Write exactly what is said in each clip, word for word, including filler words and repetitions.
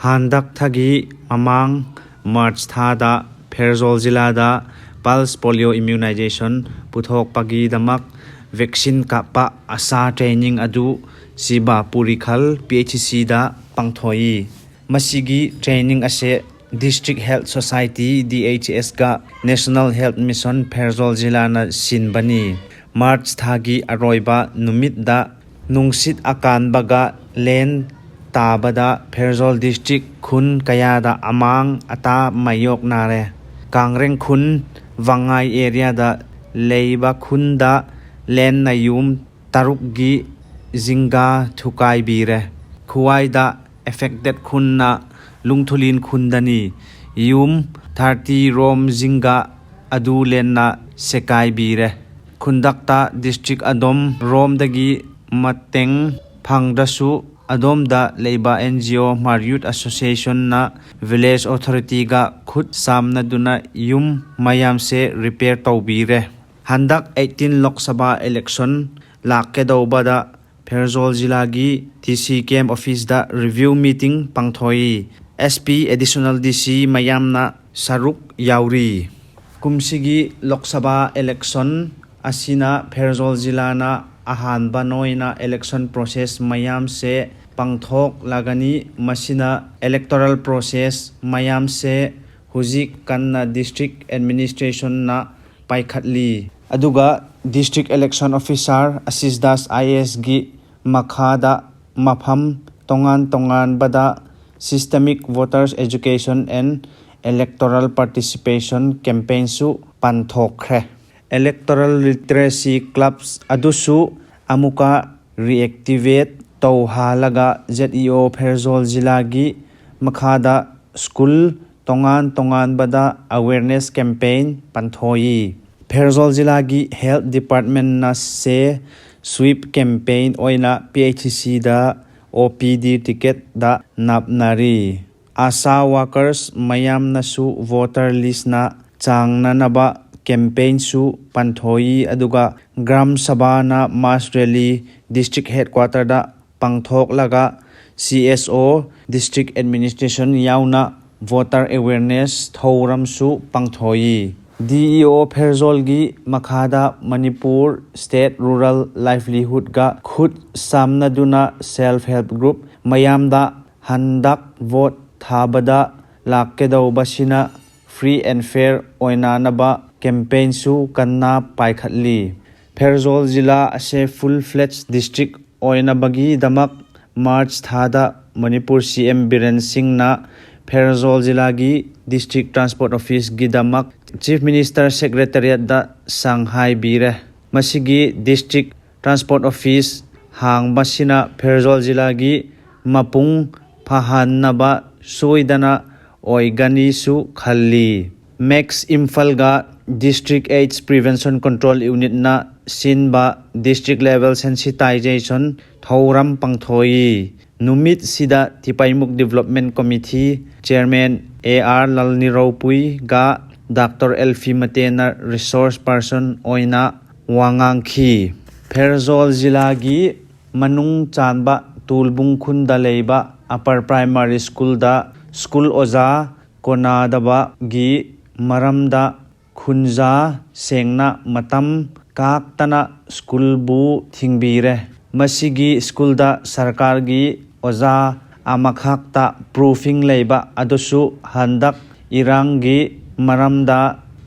ꯍꯟꯗꯛ ꯊꯥꯒꯤ ꯃꯃꯥꯡ ꯃꯥꯔꯆ ꯊꯥꯗ ꯐꯦꯔꯖꯣꯜ ꯖꯤꯂꯥꯗ pulse polio immunization ꯄꯨꯊꯣꯛꯄꯒꯤꯗꯃꯛ vaccine ꯀꯥꯞꯄ ꯑꯁꯥ training ꯑꯗꯨ ꯁꯤꯕꯥꯄꯨꯔꯤꯈꯜ P H C ꯗ ꯄꯥꯡꯊꯣꯛꯏ꯫ ꯃꯁꯤꯒꯤ training ꯑꯁꯦ District Health Society, D H S ꯒ National Health Mission ꯐꯦꯔꯖꯣꯜ ꯖꯤꯂꯥꯅ ꯁꯤꯟꯕꯅꯤ꯫ ꯃꯥꯔꯆ ꯊꯥꯒꯤ ꯑꯔꯣꯏꯕ ꯅꯨꯃꯤꯠꯇ ꯅꯨꯡꯁꯤꯠ ꯑꯀꯟꯕꯒ ꯂꯦꯟ ꯇꯥꯕꯗ ꯐꯦꯔꯖꯣꯜ district ꯈꯨꯟ ꯀꯌꯥꯗ ꯑꯃꯥꯡ ꯑꯇꯥ ꯃꯥꯌꯣꯛꯅꯔꯦ꯫ ꯀꯥꯡꯔꯦꯡ ꯈꯨꯟ ꯋꯥꯉꯥꯏ area ꯗ ꯂꯩꯕ ꯈꯨꯟꯗ ꯂꯦꯟꯅ ꯌꯨꯝ ꯇꯔꯨꯛꯀꯤ ꯖꯤꯡꯒ ꯊꯨꯒꯥꯏꯕꯤꯔꯦ꯫ ꯈ꯭ꯋꯥꯏꯗ affected ꯈꯨꯟꯅ ꯂꯨꯡꯊꯨꯂꯤꯟ ꯈꯨꯟꯗꯅꯤ꯫ ꯌꯨꯝ thirty ꯔꯣꯝ ꯖꯤꯡꯒ ꯑꯗꯨ ꯂꯦꯟꯅ ꯁꯦꯒꯥꯏꯕꯤꯔꯦ꯫ ꯈꯨꯟꯗꯛꯇ district ꯑꯗꯨꯝ ꯔꯣꯝꯗꯒꯤ ꯃꯇꯦꯡ ꯐꯪꯗ꯭ꯔꯁꯨ, ꯑꯗꯣꯝꯗ ꯂꯩꯕ N G O Mariyut Association ꯅ village authority ꯒ ꯈꯨꯠ ꯁꯝꯅꯗꯨꯅ ꯌꯨꯝ ꯃꯌꯥꯝꯁꯦ repair ꯇꯧꯕꯤꯔꯦ꯫ ꯍꯟꯗꯛ eighteen ꯂꯣꯛ ꯁꯚꯥ election ꯂꯥꯛꯀꯗꯧꯕꯗ ꯐꯦꯔꯖꯣꯜ ꯖꯤꯂꯥꯒꯤ D C camp office ꯗ review meeting ꯄꯥꯡꯊꯣꯛꯏ꯫ S P, Additional D C ꯃꯌꯥꯝꯅ ꯁꯔꯨꯛ ꯌꯥꯎꯔꯤ꯫ ꯀꯨꯝꯁꯤꯒꯤ ꯂꯣꯛ ꯁꯚꯥ election ꯑꯁꯤꯅ ꯐꯦꯔꯖꯣꯜ ꯖꯤꯂꯥꯅ ꯑꯍꯥꯟꯕ ꯑꯣꯏꯅ election process ꯃꯌꯥꯝꯁꯦ ꯄꯥꯡꯊꯣꯛꯂꯒꯅꯤ꯫ ꯃꯁꯤꯅ electoral process ꯃꯌꯥꯝꯁꯦ ꯍꯧꯖꯤꯛ ꯀꯟꯅ district administration ꯅ ꯄꯥꯏꯈꯠꯂꯤ꯫ ꯑꯗꯨꯒ District Election Officer Aziz Das I A S ꯒꯤ ꯃꯈꯥꯗ ꯃꯐꯝ ꯇꯣꯉꯥꯟ ꯇꯣꯉꯥꯟꯕꯗ systemic voters education and electoral participation campaign ꯁꯨ ꯄꯥꯡꯊꯣꯛꯈ꯭ꯔꯦ꯫ Electoral literacy clubs ꯑꯗꯨꯁꯨ ꯑꯃꯨꯛꯀ reactivate ꯇꯧꯍꯜꯂꯒ Z E O ꯐꯦꯔꯖꯣꯜ ꯖꯤꯂꯥꯒꯤ ꯃꯈꯥꯗ school ꯇꯣꯉꯥꯟ ꯇꯣꯉꯥꯟꯕꯗ awareness campaign ꯄꯥꯡꯊꯣꯛꯏ꯫ ꯐꯦꯔꯖꯣꯜ ꯖꯤꯂꯥꯒꯤ health department ꯅ ꯁꯦ sweep campaign ꯑꯣꯏꯅ P H C ꯗ O P D ticket ꯗ ꯅꯞꯅꯔꯤ꯫ ASHA workers ꯃꯌꯥꯝꯅꯁꯨ voter list ꯅ ꯆꯥꯡꯅꯅꯕ campaign ꯁꯨ ꯄꯥꯡꯊꯣꯛꯏ꯫ ꯑꯗꯨꯒ ꯒ꯭ꯔꯥꯝ ꯁꯚꯥꯅ mass rally district headquarter ꯗ ꯄꯥꯡꯊꯣꯛꯂꯒ C S O, District Administration ꯌꯥꯎꯅ voter awareness ꯊꯧꯔꯝꯁꯨ ꯄꯥꯡꯊꯣꯛꯏ꯫ D E O ꯐꯦꯔꯖꯣꯜꯒꯤ ꯃꯈꯥꯗ ꯃꯅꯤꯄꯨꯔ State Rural Livelihoodꯒ ꯈꯨꯠ ꯁꯝꯅꯗꯨꯅ self help group ꯃꯌꯥꯝꯗ ꯍꯟꯗꯛ vote ꯊꯥꯕꯗ ꯂꯥꯛꯀꯗꯧꯕꯁꯤꯅ free and fair ꯑꯣꯏꯅꯅꯕ campaignꯁꯨ ꯀꯟꯅ ꯄꯥꯏꯈꯠꯂꯤ꯫ ꯐꯦꯔꯖꯣꯜ ꯖꯤꯂꯥ ꯑꯁꯦ full fledged district ꯑꯣꯏꯅꯕꯒꯤꯗꯃꯛ March ꯊꯥꯗ ꯃꯅꯤꯄꯨꯔ C M ꯕꯤꯔꯦꯟ ꯁꯤꯡꯅ ꯐꯦꯔꯖꯣꯜ ꯖꯤꯂꯥꯒꯤ District Transport Officeꯒꯤꯗꯃꯛ Chief Minister Secretariatꯗ ꯁꯪ ꯍꯥꯏꯕꯤꯔꯦ꯫ ꯃꯁꯤꯒꯤ District Transport Office ꯍꯥꯡꯕꯁꯤꯅ ꯐꯦꯔꯖꯣꯜ ꯖꯤꯂꯥꯒꯤ ꯃꯄꯨꯡ ꯐꯥꯍꯟꯅꯕ ꯁꯣꯏꯗꯅ ꯑꯣꯏꯒꯅꯤꯁꯨ ꯈꯜꯂꯤ꯫ ꯃꯦꯛꯁ ꯏꯝꯐꯥꯜꯒ District AIDS Prevention Control Unitꯅ ꯁꯤꯟꯕ District Level Sensitization ꯊꯧꯔꯝ ꯄꯥꯡꯊꯣꯛꯏ꯫ ꯅꯨꯃꯤꯠꯁꯤꯗ ꯇꯤꯄꯥꯏꯃꯨꯛ Development Committee Chairman A R ꯂꯥꯜꯅꯤꯔꯧꯄꯨꯏꯒ Doctor Elfie ꯃꯇꯦꯟꯅ resource person ꯑꯣꯏꯅ ꯋꯥ ꯉꯥꯡꯈꯤ꯫ ꯐꯦꯔꯖꯣꯜ ꯖꯤꯂꯥꯒꯤ ꯃꯅꯨꯡ ꯆꯥꯟꯕ ꯇꯨꯜꯕꯨꯡ ꯈꯨꯟꯗ ꯂꯩꯕ Upper Primary Schoolꯗ school ꯑꯣꯖꯥ ꯀꯣꯟꯅꯗꯕꯒꯤ ꯃꯔꯝꯗ ꯈꯨꯟꯖꯥ ꯁꯦꯡꯅ ꯃꯇꯝ ꯀꯥꯛꯇꯅ schoolꯕꯨ ꯊꯤꯡꯕꯤꯔꯦ꯫ ꯃꯁꯤꯒꯤ schoolꯗ ꯁꯔꯀꯥꯔꯒꯤ ꯑꯣꯖꯥ ꯑꯃꯈꯛꯇ proofing ꯂꯩꯕ ꯑꯗꯨꯁꯨ ꯍꯟꯗꯛ ꯏꯔꯥꯡꯒꯤ ꯃꯔꯝꯗ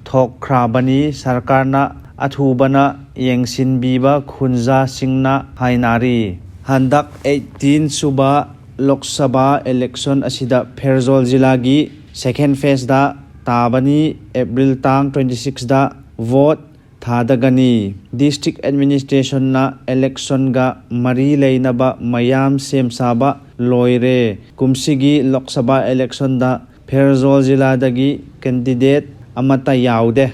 ꯊꯣꯛꯈ꯭ꯔꯕꯅꯤ꯫ ꯁꯔꯀꯥꯔꯅ ꯑꯊꯨꯕꯅ ꯌꯦꯡꯁꯤꯟꯕꯤꯕ ꯈꯨꯟꯖꯥꯁꯤꯡꯅ ꯍꯥꯏꯅꯔꯤ꯫ ꯍꯟꯗꯛ eighteen ꯁꯨꯕ ꯂꯣꯛ ꯁꯚꯥ election ꯑꯁꯤꯗ ꯐꯦꯔꯖꯣꯜ ꯖꯤꯂꯥꯒꯤ second phaseꯗ ꯇꯥꯕꯅꯤ꯫ April ꯇꯥꯡ twenty sixꯗ vote ꯊꯥꯗꯒꯅꯤ꯫ District Administrationꯅ electionꯒ ꯃꯔꯤ ꯂꯩꯅꯕ ꯃꯌꯥꯝ ꯁꯦꯝ ꯁꯥꯕ ꯂꯣꯏꯔꯦ꯫ ꯀꯨꯝꯁꯤꯒꯤ ꯂꯣꯛ ꯁꯚꯥ electionꯗ ꯐꯦꯔꯖꯣꯜ ꯖꯤꯂꯥꯗꯒꯤ candidate ꯑꯃꯠꯇ ꯌꯥꯎꯗꯦ꯫